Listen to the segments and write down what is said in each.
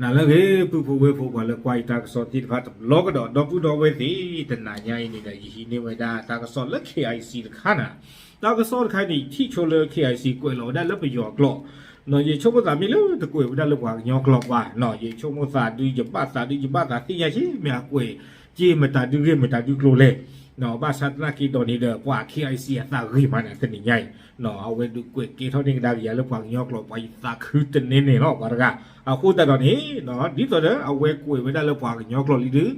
နၤလၢအဂ့ၤ ပုၢ်ဖိဝဲၢ်ဖိ ပှၤလၢကွၢ်ယတၢ်ကစီၣ်သ့ၣ်တဖၣ်တဘျီကဒီး ဒီပုၢ်ဒီဝဲၢ်သ့ၣ်, တနၤညါအံၤန့ၣ်ဒီး ယဟံးန့ၢ်ဝဲဒၣ်တၢ်ကစီၣ်လၢ K I C တခါနၤ, တၢ်ကစီၣ်တခါန့ၣ် ထံၣ်ဆိလၢ K I C ကွဲးလီၤဝဲဒၣ်လၢပယီၤကျိာ်, ယဆိကမိၣ်သးမ့ၢ်လၢတကွဲးဝဲဒၣ်လၢပှၤကညီကျိာ်ဘၣ်, ယဆိကမိၣ်သးဒုး ယဘၣ်သးဒုး ယဘၣ်သးသ့ၣ်ညါဆ့ မ့ၢ်အကွဲး က့မတၤဒုဂ့ၢ်မတၤဒုကျိၤလဲၣ်, ဘၣ်ဆၣ်သနာ်က့ဒီးန့ၣ်ဒီး ပှၤ K I C အသးဂ့ၤမးနၤတနံၤညါအံၤ, အဝဲဒုးကွဲးကဲထီၣ်န့ၢ်ကဒါက့ၤယၤလၢပှၤကညီကျိာ် ပှၤယသးခုတန့ၢ်န့ၣ်လီၤ ပှၤတဂၤ, အဃိသတးဒီးန့ၣ် ဒ်သိးဒီးအဝဲကွဲးဝဲဒၣ်လၢပှၤကညီကျိာ်လံဒုး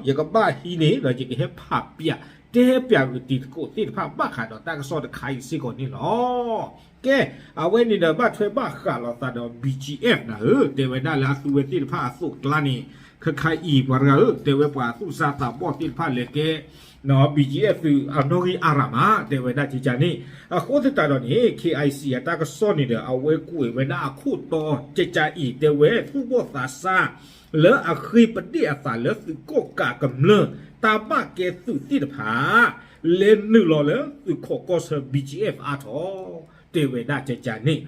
ယကဘၣ်ဟံးန့ၢ်ဒီးယကဟဲဖးပျး တဲပျးဂုာ်တံၤသကိးသ့ၣ်တဖၣ်ဘၣ်ဃးဒီးတၢ်ကစီၣ်တခါအံၤစ့ၢ်ကီးန့ၣ်လီၤ. ကဲ, အဝဲန့ၣ်ဒီးဘၣ်ထွဲဘၣ်ဃးလိာ်သးဒီး B G F နၤဧၢ, တဲဝဲဒၣ်လၢအသုဝဲသ့ၣ်တဖၣ်အသိးကျါန့ၣ် ခဲခါအံၤပှၤတဂၤဧၢ, တဲဝဲပှၤသူၣ်စၢ်သးဘီၣ်သ့ၣ်တဖၣ်လဲၤကဲ B G F သုးအနီၣ်ဂံၢ်အါရၤမး တဲဝဲဒၣ်ကကန့ၣ်, အဃိသတးဒီးန့ၣ် K I C အတၢ်ကစီၣ်န့ၣ်ဒီး အဝဲကွဲးဝဲဒၣ်အခိၣ်တီကကအံၤ တဲဝဲသူၣ်ဘီၣ်သးစၢ် လၢအဃ့ပဒ့ၣ်အသးလၢသုးကီၣ်ကးကမျၢၢ် တၢ်ဘၣ်ကဲသုးသ့ၣ်တဖၣ် လဲၤနုာ်လီၤလၢသုးခိးကီၢ်ဆၢ B G F အါထီၣ် တဲဝဲဒၣ်ကကန့ၣ်,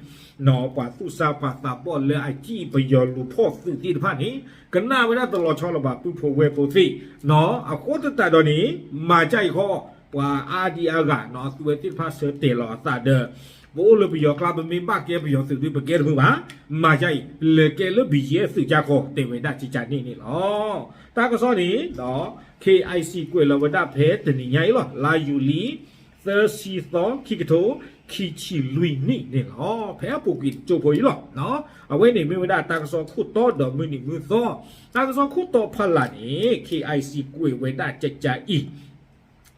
ပှၤသူၣ်စၢ်ပှၤသးဘီၣ်လၢအစံၣ်ပယီၤလူၤဖီၣ်သုးသ့ၣ်တဖၣ်န့ၣ် ကနၣ်ဝဲဒၣ်တလီၤဆီလၢၤဘၣ် ပုၢ်ဖိဝဲၢ်ဖိသ့ၣ်, အဃိသတးဒီးန့ၣ် မၤကၢ်အံၤဃီ ပှၤအါဒံအါဂၤ အသုဝဲသ့ၣ်တဖၣ်ဆၢတဲာ်လီၤအသးဒီး ပအိၣ်လၢပယီၤကျါ ပမ့ၢ်ဘၣ်ကဲပယီၤသုးဒုး ပကဲတမုာ်ဘၣ်, မၤကၢ်အံၤ လဲၤကဲလၢ B G F သုးကၢ်ကီၢ် တဲဝဲဒၣ်ကကန့ၣ်န့ၣ်လီၤ. တၢ်ကစီၣ်န့ၣ် K I C ကွဲးလီၤဝဲဒၣ်ဖဲတနံၤညါအံၤလီၤ, လါယူၤလံ သၢဆံသီ ခံကထိ ခံဆံလွံၢ်နံၣ်န့ၣ်လီၤ. ဖဲအပူၤကွံာ်တကၠိဖိအံၤလီၤ. အဝဲန့ၣ်မ့ၢ်ဝဲဒၣ်တၢ်ကစီၣ်ခိၣ်တီဒီးမုၢ်နံၤမုၢ်သီ, တၢ်ကစီၣ်ခိၣ်တီဖီလာ်န့ၣ် K I C ကွဲးဝဲဒၣ်ကကအံၤ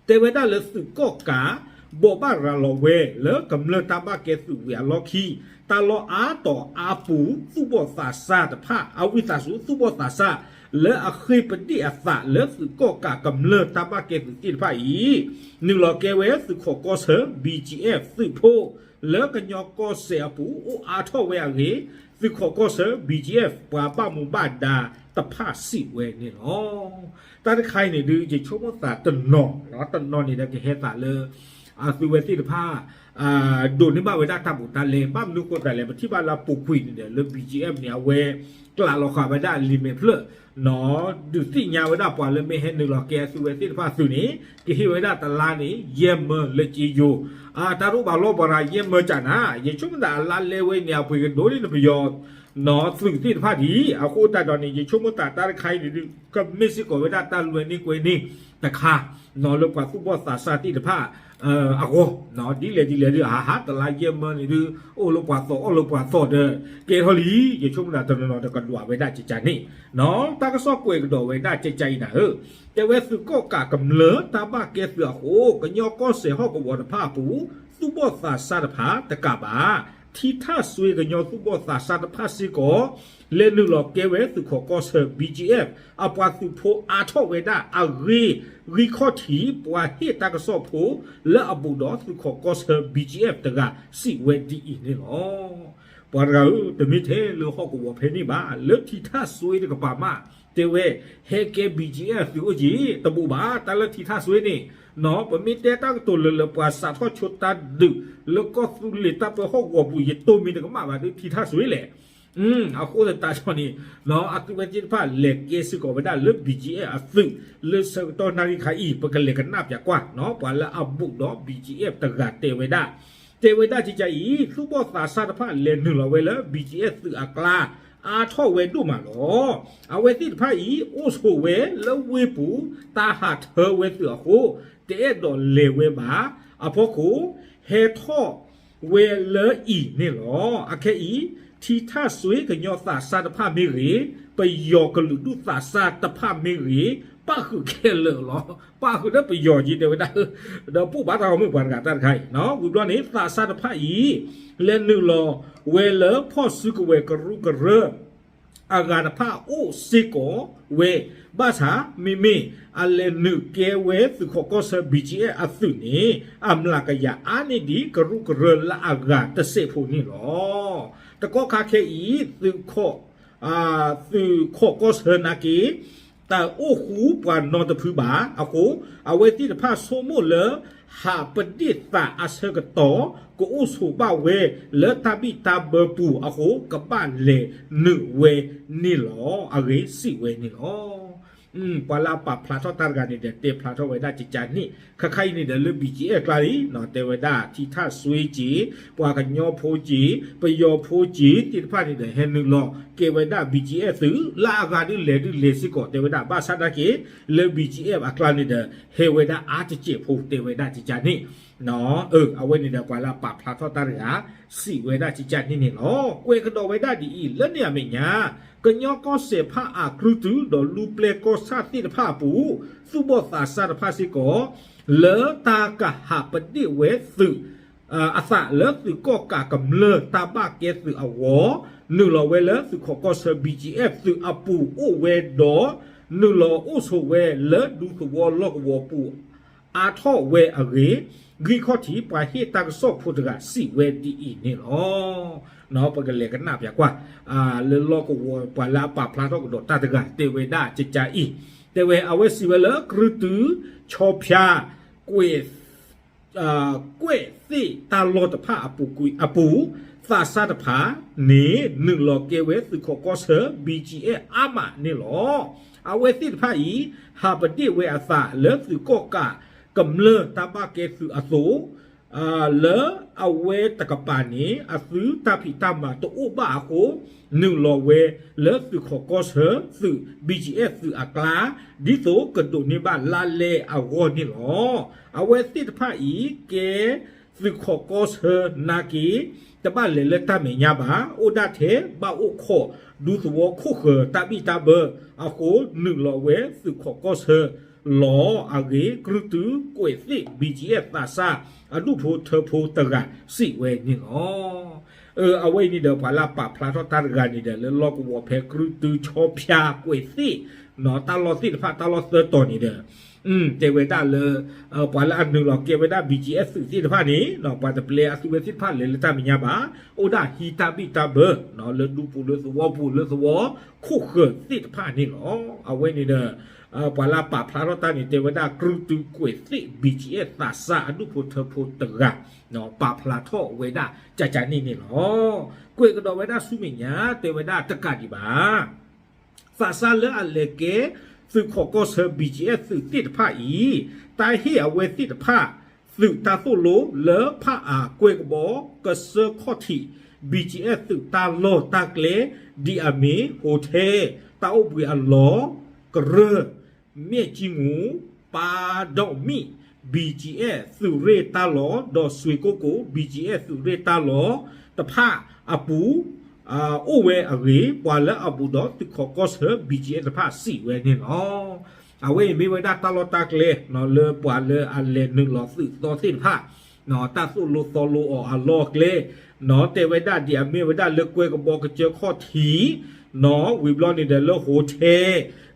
တဲဝဲဒၣ်လၢသုးကီၣ်ကး ဘိးဘၣ်ရၤလီၤဝဲလၢကမျၢၢ်တၢ်ဘၣ်ကဲသုးဝံၤအလီၢ်ခံ, တၢ်လီၢ်အါတီၤအါပူၤ သူၣ်ဘီၣ်သးစၢ်တဖၣ် အဝံသးစူၤ သူၣ်ဘီၣ်သးစၢ် လၢအဃ့ပဒ့ၣ်အသးလၢသုးကီၣ်ကးကမျၢၢ်တၢ်ဘၣ်ကဲသုးသ့ၣ်တဖၣ်အံၤ နုာ်လီၤကဲဝဲသုးခိးကီၢ်ဆၢ B G F သုးဖိ လၢကညီကီၢ်စဲၣ်အပူၤ အိၣ်အါထီၣ်ဝဲအဂ့ၢ် သုးခိးကီၢ်ဆၢ B G F ပှၤဘၣ်မူဘၣ်ဒါတဖၣ်စံးဝဲန့ၣ်လီၤ. တၢ်တခါအံၤန့ၣ်ဒုး ယဆိကမိၣ်သးတနီၤ, တနီၤန့ၣ်ဒီးကဟဲသးလၢ အသုဝဲသ့ၣ်တဖၣ် ဒိးန့ၢ်ဘၣ်ဝဲဒၣ်တၢ်ဘူးတၢ်လဲ ဘၣ်မနုၤဃိသတးလဲၣ် ပထံၣ်ဘၣ်လၢအပူၤကွံာ်န့ၣ်ဒီး လၢ B G F န့ၣ် အဝဲကျးလီၤဃာ်ဝဲဒၣ်လံာ်မဲာ်ဖျၢၣ် ဒုးသ့ၣ်ညါဝဲဒၣ်ပှၤလၢမ့ၢ်ဟဲနုာ်လီၤကဲအသုဝဲသ့ၣ်တဖၣ်အသုးန့ၣ် ကဟ့ၣ်ဝဲဒၣ်တလါန့ၣ် ယဲၢ်မၢလၢက့ယိၤ, တၢ်ရိၣ်ဘၣ်လီၢ်ပှၤရၤယဲၢ်မၢကနၤ, ယဆိကမိၣ်သးအလါလဲဝဲန့ၣ် အပှ့ၤကဒိၣ်န့ၣ် နပယီၤ သုးသ့ၣ်တဖၣ်ဒံး, အဃိသတးဒီးန့ၣ် ယဆိကမိၣ်သးတၢ်တခါအံၤန့ၣ်ဒုး ကမ့ၢ်စ့ၢ်ကီးဝဲဒၣ်တၢ်လွဲန့ၢ်ကွဲန့ၢ်တခါ လၢပှၤသူၣ်ဘီၣ်သးစၢ်သ့ၣ်တဖၣ် အဂီၢ်, ဒ်လဲၣ်ဒ်လဲၣ်ဒုး အဟါ တလါယဲၢ်မၢန့ၣ်ဒုး အိၣ်လၢပှၤသီၣ်အီၣ်လၢပှၤသီၣ်ဒီး ကဲထီၣ်လံ, ယဆိကမိၣ်သးတနီၤနီၤဒီးကဒွးဝဲဒၣ်ကကန့ၣ်, တၢ်ကစီၣ်ကွဲးကဒီးဝဲဒၣ်ကကအံၤနၤဧၢ, တဲဝဲသုးကီၣ်ကးကမျၢၢ်တၢ်ဘၣ်ကဲသုးအဃိ ကညီကီၢ်စဲၣ်ဟီၣ်ကဝီၤတဖၣ်အပူၤ သူၣ်ဘီၣ်သးစၢ်တဖၣ်တကးဘၣ် ထံထၣ်စွ့ကညီသူၣ်ဘီၣ်သးစၢ်တဖၣ်စ့ၢ်ကီး လဲၤနုာ်လီၤကဲဝဲသုးခိးကီၢ်ဆၢ B G F အပှၤသုးဖိအါထီၣ်ဝဲဒၣ်အဂ့ၢ် ဂံၢ်ခီၣ်ထံးပှၤဟ့ၣ်တၢ်ကစီၣ်ဖိ လၢအဘူးဒီးသုးခိးကီၢ်ဆၢ B G F တဂၤစံးဝဲဒ်အံၤန့ၣ်လီၤ. ပှၤတဂၤဧၢ, တမ့ၢ်ထဲလၢဟီၣ်ကဝီၤဖဲန့ၣ်ဘၣ်, လၢထံထၣ်စွ့တကပၤမး တဲဝဲ ဟဲကဲ B G F သုးအိၣ်က့ၤ တဘူးဘၣ်, တၢ်လၢထံထၣ်စွ့န့ၣ် ပမ့ၢ်တဲတၢ်ကတိၤလၢလၢပှၤစးထီၣ်ဆိတၢ်ဒုး လၢကီၢ်သူလ့ၤတၢ်ပၢဟီၣ်ကဝီၤပူၤ ယတိၢ်မံၤတကမၣ်ဘၣ်ဒီးထံထၣ်စွ့လဲၣ်. အဃိသတးဒီးန့ၣ် အသုဝဲသ့ၣ်တဖၣ်လဲၤကဲစ့ၢ်ကီးဝဲဒၣ်လၢ B G F အသုး လၢဆၢကတီၢ်နၣ်ရံၣ်ခါအံၤ ပကလဲၤကနၣ်ပၠးကွၢ် ပှၤလၢအဘူးဒီး B G F တဂၤတဲဝဲဒၣ်, တဲဝဲဒၣ်ကကအံၤ သူၣ်ဘီၣ်သးစၢ်တဖၣ်လဲၤနုာ်လီၤဝဲလၢ B G F သုးအကျါ အါထီၣ်ဝဲဒိၣ်မးလီၤ. အဝဲသ့ၣ်တဖၣ်အံၤ အိၣ်ဆိးဝဲလၢဝ့ၢ်ပူၤ တၢ်ဟးထၢဝဲသုးအဃိ တအဲၣ်ဒိးလဲၤဝဲဘၣ်. အဖီခိၣ် ဟဲထီၣ်ဝဲလၢအံၤန့ၣ်လီၤ. အခဲအံၤ ထံထၣ်စွ့ကညီသးစၢ်တဖၣ်မ့ၢ်ဂ့ၤ, ပယီၤကလုာ်ဒူၣ်သးစၢ်တဖၣ်မ့ၢ်ဂ့ၤ, ပၣ်ဃုာ်ခဲလၢာ်လီၤ. ပၣ်ဃုာ်ဒီးပယီၤက့ၤတဲဝဲဒၣ်, ဒီးပိၢ်ဘၣ်တၢ်ဂီၤမုၢ်ပှၤတဂၤတၢ်တခါအံၤ, ဝံၤဘျီန့ၣ် သးစၢ်တဖၣ်အံၤ လဲၤနုာ်လီၤဝဲလၢဖီၣ်စုကဝဲၤကရူၢ်ကရၢ အဂၤတဖၣ်အိၣ်စ့ၢ်ကီးဝဲ, ဘၣ်ဆၣ်မ့မ့ၢ်အလဲၤနုာ်ကဲဝဲသုးခိးကီၢ်ဆၢ B G F အသုးန့ၣ် အမျးကယၤအါန့ၢ်ဒံးကရူၢ်ကရၢလၢအဂၤတစဲးဖိန့ၣ်လီၤ. တကီၢ်ခါခဲအံၤ သုးခိးကီၢ်ဆၢနာ်က့ တအိၣ်ဃူပှၤနီတဖုဘၣ်. အဃိ အဝဲသ့ၣ်တဖၣ်ဆိကမိၣ်လၢ ဟးပဒ့ၣ်သးအဆၢကတီၢ် ကအိၣ်ဆိးဘၣ်ဝဲလၢတၢ်ဘံၣ်တၢ်ဘၢပူၤအဃိ ကဘၣ်လဲၤနုာ်ဝဲန့ၣ်လီၤ. အဂ့ၢ်စံးဝဲန့ၣ်လီၤ. ပှၤလၢအပာ်ဖျါထီၣ်တၢ်တဂၤန့ၣ်ဒီး တဲဖျါထီၣ်ဝဲဒၣ်ကကန့ၣ် ခါခါအံၤန့ၣ်ဒီးလၢ ဘံၣ်ကၠံၣ်အဲၣ် အကျါလံ တဲဝဲဒၣ် ထံထၣ်စွ့ကၠ့ၣ် ပှၤကညီဖိကၠ့ၣ် ပယီၤဖိကၠ့ၣ်သ့ၣ်တဖၣ်န့ၣ်ဒီး ဟဲနုာ်လီၤကဲဝဲဒၣ် ဘံၣ်ကၠံၣ်အဲၣ် သုး လၢအဂၤဒုးလဲၤဒုးလဲၤစ့ၢ်ကီး တဲဝဲဒၣ် ဘၣ်ဆၣ်နာ်က့ လၢ ဘံၣ်ကၠံၣ်အဲၣ် အကျါန့ၣ်ဒီး ဟဲဝဲဒၣ်အါတစဲးဖိ တဲဝဲဒၣ်ကကန့ၣ် အဝဲန့ၣ်ဒီးပှၤလၢအပာ်ဖျါထီၣ်တၢ်တဂၤ စံးဝဲဒၣ်ကကန့ၣ်န့ၣ်လီၤ. ကွဲးကဒီးဝဲဒၣ်ဒ်အံၤ လၢန့ၣ်အမဲာ်ညါ ကညီကီၢ်စဲၣ်ဖၣ်အါကရူၢ်တုၤ ဒီးလူၤပျဲၢ်ကီၢ်ဆၣ်သ့ၣ်တဖၣ်အပူၤ သူၣ်ဘီၣ်သးစၢ်တဖၣ်စ့ၢ်ကီး လၢတၢ်ကဟးပဒ့ၣ်ဝဲသုး အသးလၢသုးကီၣ်ကးကမျၢၢ်တၢ်ဘၣ်ကဲသုးအဂီၢ် နုာ်လီၤဝဲလၢသုးခီၣ်ကီၢ်ဆၢ ဘံၣ်ကၠံၣ်အဲၣ် သုးအပူၤအိၣ်ဝဲဒီး နုာ်လီၤအိၣ်ဆိးဝဲလၢဒူသဝီလီၢ်ကဝီၤပူၤ အါထီၣ်ဝဲအဂ့ၢ် ဂံၢ်ခီၣ်ထံးပှၤဟ့ၣ်တၢ်ကစီၣ်ဖိတဂၤစံးဝဲဒ်အံၤန့ၣ်လီၤ. ပကလဲၤကနၣ်ပၠးကွၢ် လၢလီၢ်ကဝီၤပှၤလၢအပာ်ဖျါထီၣ်ကဒီးတၢ်တဂၤ တဲဝဲဒၣ်ကကအံၤ တဲဝဲအဝဲစံးဝဲလၢ ကရူၢ်တုၤ ဆီဖၠါ ကွဲး ကွဲးသ့ၣ်တၢ်လီၢ်တဖၣ်အပူၤကွံာ်အပူၤ သးစၢ်တဖၣ်န့ၣ် နုာ်လီၤကဲဝဲသုးခီၣ်ကီၢ်ဆၢ ဘံၣ်ကၠံၣ်အဲၣ် အါမးန့ၣ်လီၤ. အဝဲသ့ၣ်တဖၣ်အံၤ ဟးပဒ့ၣ်ဝဲအသးလၢသုးကီၣ်ကး ကမျၢၢ်တၢ်ဘၣ်ကဲသုးအသိး လၢအဝဲတကပၤန့ၣ် အသုတၢ်ဖံးတၢ်မၤတအိၣ်ဘၣ်အဃိ နုာ်လီၤဝဲလၢသုးခီၣ်ကီၢ်ဆၢသုး ဘံၣ်ကၠံၣ်အဲၣ် သုးအကျါ ဒ်သိးကဒိးန့ၢ်ဘၣ်လါလဲအဂီၢ်န့ၣ်လီၤ. အဝဲသ့ၣ်တဖၣ်အံၤ ကဲသုးခီၣ်ကီၢ်ဆၢနာ်က့ တဘၣ်လဲၤလၢတၢ်မဲာ်ညါဘၣ် အိၣ်ဒၣ်ထဲဘၣ်အိၣ်ခိးဒူသဝီခိၣ်ဃၢၤတၢ်ဘံၣ်တၢ်ဘၢအဃိ နုာ်လီၤဝဲသုးခီၣ်ကီၢ်ဆၢလီၤ. အဂ့ၢ် ကရူၢ်တုၤကွဲးသ့ၣ် ဘံၣ်ကၠံၣ်အဲၣ် သးစၢ်အဒူၣ်ဖိထၢဖိတဂၤစံးဝဲန့ၣ်လီၤ. အဝဲအံၤန့ၣ်ဒီး ပှၤလၢအပာ်ဖျါထီၣ်တၢ်တဂၤန့ၣ်ဒီး လၢလီၢ်ကဝီၤဖဲ ကရူၢ်တုၤ ဆီဖၠါ ကွဲးသ့ၣ် တၢ်လီၢ်သ့ၣ်တဖၣ် တၢ်လီၢ်သၢတီၤန့ၣ်ဒီး တဲဝဲဒၣ်လၢ ပှၤလၢအနုာ်လီၤကဲဝဲဒၣ် ဘံၣ်ကၠံၣ်အဲၣ် သုးသ့ၣ်တဖၣ်န့ၣ် ပှၤတပျဲအသုဝဲသ့ၣ်တဖၣ်လဲၤလၢတၢ်မဲာ်ညါဘၣ် အိၣ်ဒၣ်ဟံးတၢ်ဘံၣ်တၢ်ဘၢ လၢဒူပူၤလၢသဝီပူၤလၢသဝီခိၣ်ဃၢၤသ့ၣ်တဖၣ်န့ၣ်လီၤ. အဝဲန့ၣ်ဒီး ပှၤလၢအပာ်ဖျါထီၣ်တၢ်န့ၣ် တဲဝဲဒၣ် ကရူၢ်တုၤကွဲးသ့ၣ် ဘံၣ်ကၠံၣ်အဲၣ် သးစၢ်အဒူၣ်ဖိထၢဖိတဂၤ ပာ်ဖျါထီၣ်ဝဲဒၣ်ကကန့ၣ်န့ၣ်လီၤ. ကွဲးကဒီးဝဲဒၣ်ဆူမဲာ်ညါ တဲဝဲဒၣ်တကးဒံးဘၣ် သးစၢ်လၢအလဲၤကဲ သုးခီၣ်ကီၢ်ဆၢ ဘံၣ်ကၠံၣ်အဲၣ် သုးသ့ၣ်တဖၣ်အံၤ တၢ်ဟ့ၣ်အဝဲသ့ၣ်တဖၣ် သုးတၢ်သိၣ်လိလၢဖၣ်အါကွဲကဘီ ကစၢၢ်ခီၣ်ထံး ဘံၣ်ကၠံၣ်အဲၣ် သုးတၢ်လီၢ်တၢ်ကျဲ ဒ်အမ့ၢ် ဟိထဲ တၢ်အိၣ်ဘှံးအလီၢ် ကရၢၢ် မဲၣ်ကၠံမူ ပၢ်ဒီမံၣ် ဘံၣ်ကၠံၣ်အဲၣ် သုးရ့ၣ်တၢ်လီၢ် ဒီးစွ့ၣ်ကိၢ်ကိၢ် ဘံၣ်ကၠံၣ်အဲၣ် သုးရ့ၣ်တၢ်လီၢ်တဖၣ်အပူၤ အိၣ်ဝဲအဂ့ၢ် ပှၤလၢအဘူးဒီးသုးခီၣ်ကီၢ်ဆၢ ဘံၣ်ကၠံၣ်အဲၣ် တဖၣ်စံးဝဲန့ၣ်လီၤ. အဝဲအံၤမ့ၢ်ဝဲဒၣ်တၢ်လီၢ်တၢ်ကျဲ လၢပှၤလၢအလဲၤနုာ်လီၤသုးသီသ့ၣ်တဖၣ် တၢ်သိၣ်လိသီလိအီၤအလီၢ်အကျဲ တဲဝဲဒၣ်ဒ်အမ့ၢ်ဝဲဒၣ်လၢကွဲကဘီကစၢၢ်ခီၣ်ထံး ဝံၤဘျီန့ၣ်ဒီးလၢဟိထဲ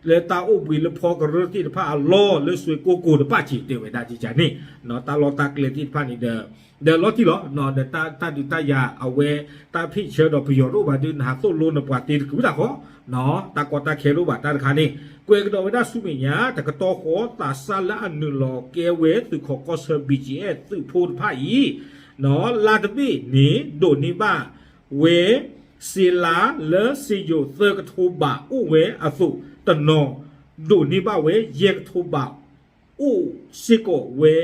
လၢတၢ်အိၣ်ဘှံးလၢဖီကရၢၢ်သ့ၣ်တဖၣ်အလီၢ် လၢစွ့ၣ်ကိၢ်ကိၢ်တဖၣ်က့ၤ တဲဝဲဒၣ်ကကန့ၣ် တၢ်လီၢ်တၢ်ကျဲသ့ၣ်တဖၣ်န့ၣ်ဒီး ဒီးလီၤတံၢ်လီၤ ဒီးတၢ်ဒုးတၢ်ယၤအဝဲ တၢ်ဖ့ၣ်ဆၢဒီးပယီၤတအိၣ်ဘၣ်ဒီး နဟးသိၣ်လိနပှၤသ့တကုာ်တၢ်ဃီ တၢ်ကီတၢ်ခဲတအိၣ်ဘၣ်တၢ်တခါန့ၣ် ကွဲးကဒီးဝဲဒၣ်ဆူမဲာ်ညါ တကတီၢ်ဃီ သးစၢ်လၢအနုာ်လီၤကဲဝဲသုးခီၣ်ကီၢ်ဆၢ ဘံၣ်ကၠံၣ်အဲၣ် သုးဖိတဖၣ်အံၤ လါတဘ့ၣ်န့ၣ် ဒိးန့ၢ်ဘၣ်ဝဲ စ့လါလၢစ့ယိၤသၢကထိဘးအိၣ်ဝဲအသိးတနီၤ ဒိးန့ၢ်ဘၣ်ဝဲယဲၢ်ကထိဘး အိၣ်စ့ၢ်ကီးဝဲ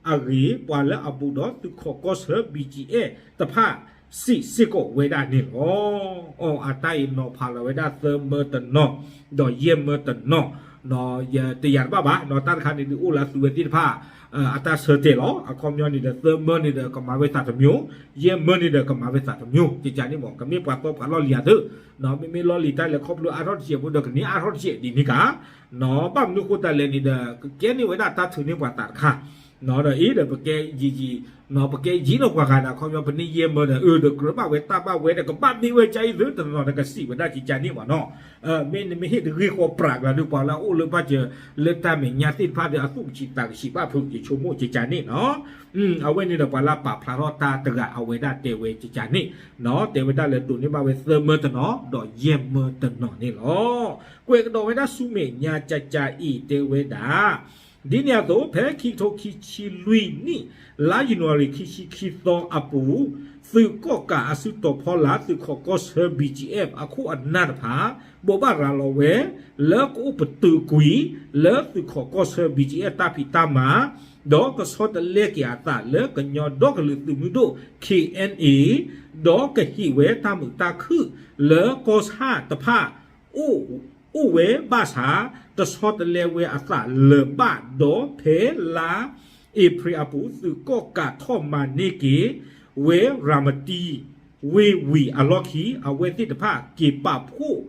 အဂ့ၢ် ပှၤလၢအဘူးဒီးသုးခီၣ်ကီၢ်ဆၢ ဘံၣ်ကၠံၣ်အဲၣ် တဖၣ်စံးစ့ၢ်ကီးဝဲဒၣ်န့ၣ်လီၤ. အတၢ်အံၤနီၤဖးလီၤဝဲဒၣ်သၢမၢတနီၤ ဒီးယဲၢ်မၢတနီၤ ယတယာ်တဘၣ်ဘၣ် တၢ်တခါန့ၣ်ဒုးအိၣ်လၢသုဝဲသ့ၣ်တဖၣ် အတၢ်ဆၢတဲာ်လီၤ. အခီပညီန့ၣ်ဒီး သၢမၢန့ၣ်ဒီးကမၤဝဲသးတမျိုး ယဲၢ်မၢန့ၣ်ဒီးကမၤဝဲသးတမျိုး ကကန့ၣ်မ့ၢ် ကမ့ၢ်ပှၤသီပှၤလီၢ်လံၤအသိး မ့မ့ၢ်လီၢ်လံၤတၢ်လဲၤခီဖျိအါထီၣ်တစဲးဖိဒီး ကန့ၢ်အါထီၣ်တစဲးဒ်န့ၣ်ကါ ဘၣ်မနုၤဃိတၢ်လဲၣ်န့ၣ်ဒီး ကကဲန့ၢ်ဝဲဒၣ်တၢ်ထုးန့ၢ်ပှၤသးတခါ ဒီးအံၤဒီးပကဲယံာ်ယံာ် ပကဲယံာ်နီၢ်ပှၤဂၤဒီး အခီပညီပန့ၢ်ယဲၢ်မၢဒီး အၢ ဒီးကြၢးဘၣ်ဝဲတၢ်ဘၣ်ဝဲဒီး ကဘၣ်မ့ၢ်ဝဲကါအံၤသုတနီၤဒီး ကစံးဝဲဒၣ်ကကန့ၣ်မ့ၢ်နီၤ မ့ၢ်နမ့ၢ်ဟ့ၣ်တဂ့ၢ်ဃီပြးကျါဒီး ပှၤလၢအအိၣ်လၢဘၣ်စၢၤလၢတၢ်မဲာ်ညါသ့ၣ်တဖၣ်ဒီး အသူၣ်ကဆံးသးကဆံးဘၣ်ဖုး ယဆိကမိၣ်ကကန့ၣ်နီၤ အဝဲန့ၣ်ဒီးပှၤလၢအပာ်ဖျါထီၣ်တၢ်တဂၤအဝဲဒၣ်တဲဝဲကကန့ၣ် တဲဝဲဒၣ်လၢဒိးန့ၢ်ဘၣ်ဝဲသၢမၢတနီၤ ဒီးယဲၢ်မၢတနီၤန့ၣ်လီၤ. ကွဲးကဒီးဝဲဒၣ်ဆူမဲာ်ညါကကအံၤတဲဝဲဒၣ် ဒ်န့ၣ်အသိး ဖဲခံကထိခံဆံလွံၢ်နံၣ် လါယနူၤအါရံၤခံဆံခံသီအပူၤ သုးကီၣ်ကးအစုတီၤဖီလာ် သုးခိးကီၢ်ဆၢ ဘံၣ်ကၠံၣ်အဲၣ် အခိၣ်အနၢ်တဖၣ် ဘိးဘၣ်ရၤလီၤဝဲ လၢကအိၣ်ပတုာ်ကွံာ် လၢသုးခိးကီၢ်ဆၢ ဘံၣ်ကၠံၣ်အဲၣ် တၢ်ဖံးတၢ်မၤ ဒီးကဆီတလဲက့ၤအသးလၢ ကညီဒီကလုာ်သုးမုၢ်ဒိၣ် ခ့ၣ်အဲၣ်အ့ ဒီးကဟ့ၣ်ဝဲတၢ်မုာ်တၢ်ခုၣ်လၢကီၢ်ဆၣ်တဖၣ် အိၣ်ဝဲဘၣ်ဆၣ် တဆီတလဲဝဲအသးလၢၤဘၣ် ဒီးဖဲလါအ့ဖြ့ၣ်အပူၤ သုးကီၣ်ကးထီၣ်မၤန့ၢ်က့ၤဝဲရၤမတံ ဝ့ၢ်ဝံၤအလီၢ်ခံ အဝဲသ့ၣ်တဖၣ်က့ၤပာ်ဖှိၣ်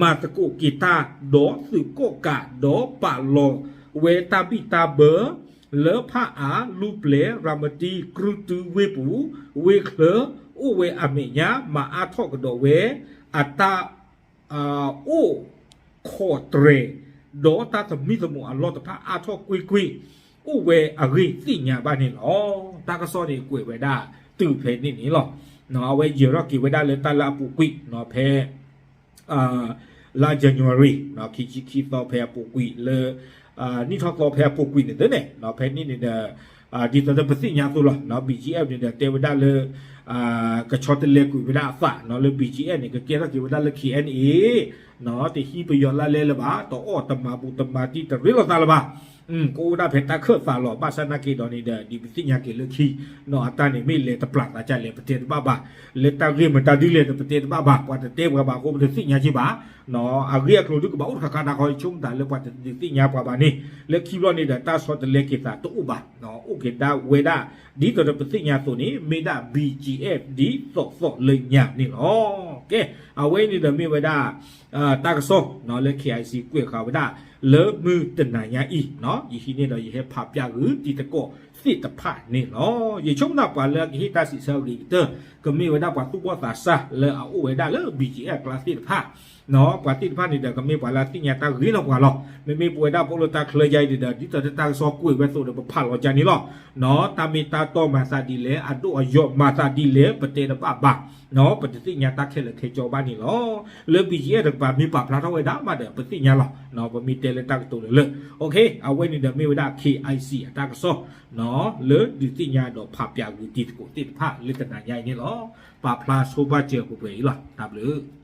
မၤသကိးက့ၤတၢ် ဒီးသုးကီၣ်ကး ဒီးပာ်လီၤဝဲတၢ်ဘံၣ်တၢ်ဘၢ လၢဖၣ်အါလူၤပျဲၢ် ရၤမတံ ကရူၢ်တုဝ့ၢ်ပူၤ ဝ့ၢ်ချၢ အိၣ်ဝဲအမဲာ်ညါ မၤအါထီၣ်ကဒီးဝဲ အတၢ် အိၣ်ခိးတြဲၤ ဒီးတၢ်သမံသမိးအလီၢ်တဖၣ်အါထီၣ်ကွ့ၢ်ကွ့ၢ် အိၣ်ဝဲအဂ့ၢ်သ့ၣ်ညါဘၣ်န့ၣ်လီၤ. တၢ်ကစီၣ်န့ၣ်ကွဲးဝဲဒၣ်တုၤဖဲန့ၣ်န့ၣ်လီၤ. အဝဲယဲၤထီၣ်က့ၤဝဲဒၣ်လၢတၢ်လၢအပူၤကွံာ် ဖဲ လါ January ခံဆံခံသီဖဲအပူၤကွံာ်လၢ နံၣ်ထီၣ်သီဖဲအပူၤကွံာ်န့ၣ်သ့န့ၣ် ဖဲန့ၣ်န့ၣ်ဒီး ဒ်သိးဒီးပသ့ၣ်ညါအသိးလီၤ ဘံၣ်ကၠံၣ်အဲၣ် န့ၣ်ဒီး တဲဝဲဒၣ်လၢ ကဆီတလဲကွံာ်ဝဲဒၣ်အသးလၢ ဘံၣ်ကၠံၣ်အဲၣ် န့ၣ် ကကဲထီၣ်က့ၤဝဲဒၣ်လၢ ခ့ၣ်အဲၣ်အ့ တဟံးပယီၤလါလဲလၢၤဘၣ် တအီၣ်တမၤဘူးတမၤတံၢ်တရ့လိာ်သးလၢၤဘၣ် ကအိၣ်ဝဲဒၣ်ဖဲတၢ်ခၢၣ်သးလီၤ ဘၣ်ဆၣ်နာ်က့ဒီးန့ၣ်ဒီး ဒ်ပသ့ၣ်ညါက့ၤလၢခံ အတၢ်န့ၣ်မ့ၢ်လဲၤတပျၢ်သးဒ်လဲၣ် ပတဲတဘၣ်ဘၣ် လၢတၢ်ဂ့ၢ်မတၤဒ်လဲၣ်ဒီး ပတဲတဘၣ်ဘၣ် ပှၤတတဲပှၤဘၣ်အဃိ ပတသ့ၣ်ညါက့ၤဘၣ် အဂ့ၢ်အကျိၤဒုကဘၣ်အိၣ်တခါခါတခါဃီ ယဆိကမိၣ်တၢ်လၢပှၤတဒုးသ့ၣ်ညါပှၤဘၣ်န့ၣ် လၢခံဘျီန့ၣ်ဒီး တၢ်ဆီတလဲက့ၤသးတအိၣ်ဘၣ် အိၣ်က့ၤဒၣ်ဝဲဒၣ် ဒ်သိးဒီးပသ့ၣ်ညါအသိးန့ၣ် မ့ၢ်ဒၣ် ဘံၣ်ကၠံၣ်အဲၣ် ဒ်သိးသိးလၢညါန့ၣ်လီၤ. ကဲ အဝဲန့ၣ်ဒီးမ့ၢ်ဝဲဒၣ် တၢ်ကစီၣ် လၢ ခ့ၣ်အဲၣ်အ့ ကွဲးဃာ်ဝဲဒၣ် လၢမုၢ်တနၤညါအံၤ ယဟံးန့ၢ်ဒီးယဟဲဖးပျၢ်ဂုာ်တံၤသကိးသ့ၣ်တဖၣ်န့ၣ်လီၤ. ယဆိကမိၣ်ပှၤလၢအကဟ့ၣ်တၢ်စံးဆၢအဂ့ၤကတၢၢ် ကမ့ၢ်ဝဲဒၣ်ပှၤသူၣ်ဘီၣ်သးစၢ်လၢအအိၣ်ဝဲဒၣ်လၢ ဘံၣ်ကၠံၣ်အဲၣ် အကျါသ့ၣ်တဖၣ် ပှၤသ့ၣ်တဖၣ်န့ၣ်ဒီး ကမ့ၢ်ပှၤလၢအသ့ၣ်ညါတၢ်ဂ့ၤလီၤပှၤလီၤ. မ့မ့ၢ်ပဝဲဒၣ်ပအိၣ်လၢတၢ်ချၢယါအံၤန့ၣ်ဒီး ဒ်သိးတၢ်ကစီၣ်ကွဲးဝဲအသိးဒီး ပဖးလီၤကၢ်န့ၣ်လီၤ. တၢ်မ့ၢ်တၢ်တီမၤသးဒ်လဲၣ် အဒိၣ်အယိာ်မၤသးဒ်လဲၣ် ပတဲတဘၣ်ဘၣ် ပတသ့ၣ်ညါတၢ်ခဲလၢာ်ခဲဆ့ဘၣ်န့ၣ်လီၤ. လၢ ဘံၣ်ကၠံၣ်အဲၣ် တကပၤမ့ၢ်ပာ်ဖျါထီၣ်ဝဲဒၣ်မးဒီး ပသ့ၣ်ညါလီၤ. ပမ့ၢ်တဲလၢတၢ်ကတိၤလၢလၢ အဝဲန့ၣ်ဒီးမ့ၢ်ဝဲဒၣ် ခ့ၣ်အဲၣ်အ့ အတၢ်ကစီၣ် လၢဒုးသ့ၣ်ညါဒီးဖးပျၢ်ဂုာ်တံၤသကိးသ့ၣ်တဖၣ်လၢတနၤညါအံၤန့ၣ်လီၤ. ပာ်ဖျါဆိပာ်စၢၤပှဲၤပှဲၤအံၤလီၤ. တၢ်ဘျုး